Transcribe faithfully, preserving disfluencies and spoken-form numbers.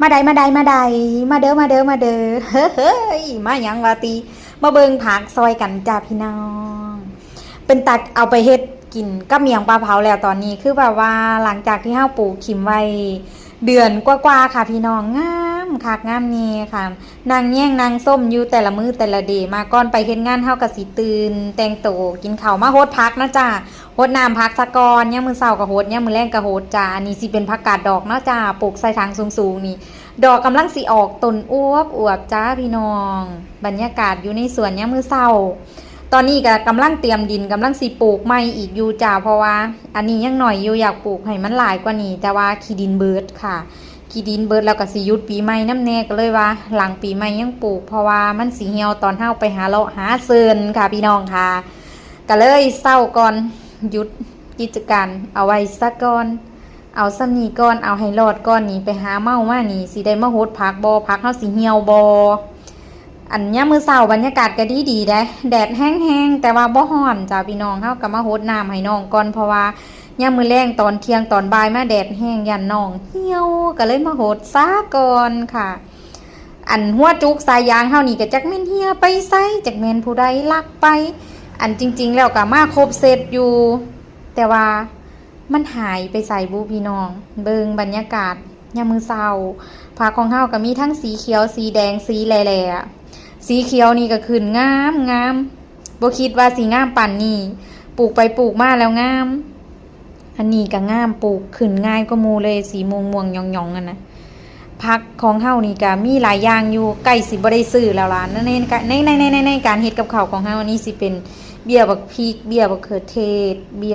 มาใดมาใดมาใด มาเด้อมาเด้อมาเด้อ เฮ้ย มาหยังวาติ มาเบิ่งผักซอยกันจ้าพี่น้อง เป็นตักเอาไปเฮ็ดกินกับเมี่ยงปลาเผาแล้วตอนนี้ คือแบบว่าหลังจากที่เฮาปลูกขิมไว้เดือนกว่าๆค่ะพี่น้อง งามคักงามแน่ค่ะ นั่งแยงนั่งส้มอยู่แต่ละมื้อแต่ละเดย์ มาก่อนไปเฮ็ดงานเฮาก็สิตื่นแต่งตัวกินข้าวมาหดผักนะจ้า หดน้ำผักซะก่อน ยามมื้อเช้าก็หด ยามมื้อแลงก็หดจ้า อันนี้สิเป็นผักกาดดอกเนาะจ้า ปลูกใส่ถังสูงๆนี่ ดอกกำลังสิออกต้นอวบๆจ้าพี่น้อง บรรยากาศอยู่ในสวนยามมื้อเช้า ตอนนี้ก็กำลังเตรียมดิน กำลังสิปลูกใหม่อีกอยู่จ้า เพราะว่าอันนี้ยังน้อยอยู่ อยากปลูกให้มันหลายกว่านี้ แต่ว่าขี้ดินเบิดค่ะ ขี้ดินเบิดแล้วก็สิหยุดปีใหม่นำแน่ ก็เลยว่าหลังปีใหม่ยังปลูก เพราะว่ามันสิเหี่ยวตอนเฮาไปหาเลาะหาเซิ่นค่ะพี่น้องค่ะ ก็เลยเซาก่อน หยุดกิจการเอาไว้ซะก่อน เอาส่ำนี้ก่อน เอาให้รอดก่อนนี่ ไปหาเมามานี่ สิได้มาหดผักบ่ ผักเฮาสิเหี่ยวบ่ อันยามมื้อเช้าบรรยากาศก็ดีดีเด้ แดดแฮงๆ แต่ว่าบ่ร้อนจ้าพี่น้อง เฮาก็มาหดน้ำให้น้องก่อน เพราะว่ายามมื้อแลงตอนเที่ยงตอนบ่ายมาแดดแฮง ย้านน้องเหี่ยว ก็เลยมาหดซะก่อนค่ะ อันหัวจุกสายยางเฮานี่ก็จักแม่นเหี่ยไปไส จักแม่นผู้ใดลักไป อันจริงๆแล้วก็มาครบเซตอยู่ แต่ว่ามันหายไปไสบุพี่น้อง เบิ่งบรรยากาศยามมื้อเช้า ผักของเฮาก็มีทั้งสีเขียว สีแดง สีแหล่ๆ สีเขียวนี่ก็ขึ้นงามงาม บ่คิดว่าสิงามปานนี้ ปลูกไปปลูกมาแล้วงาม อันนี้ก็งาม ปลูกขึ้นง่ายกว่าหมู่เลย สีม่วงๆหย่องๆนั่นน่ะ ผักของเฮานี่ก็มีหลายอย่างอยู่ ใกล้สิบ่ได้ซื้อแล้วล่ะ ใน ใน ใน ใน ใน ในการเฮ็ดกับข้าวของเฮา อันนี้สิเป็นเบี้ยบักพริก เบี้ยบักเขือเทศ เบี้ย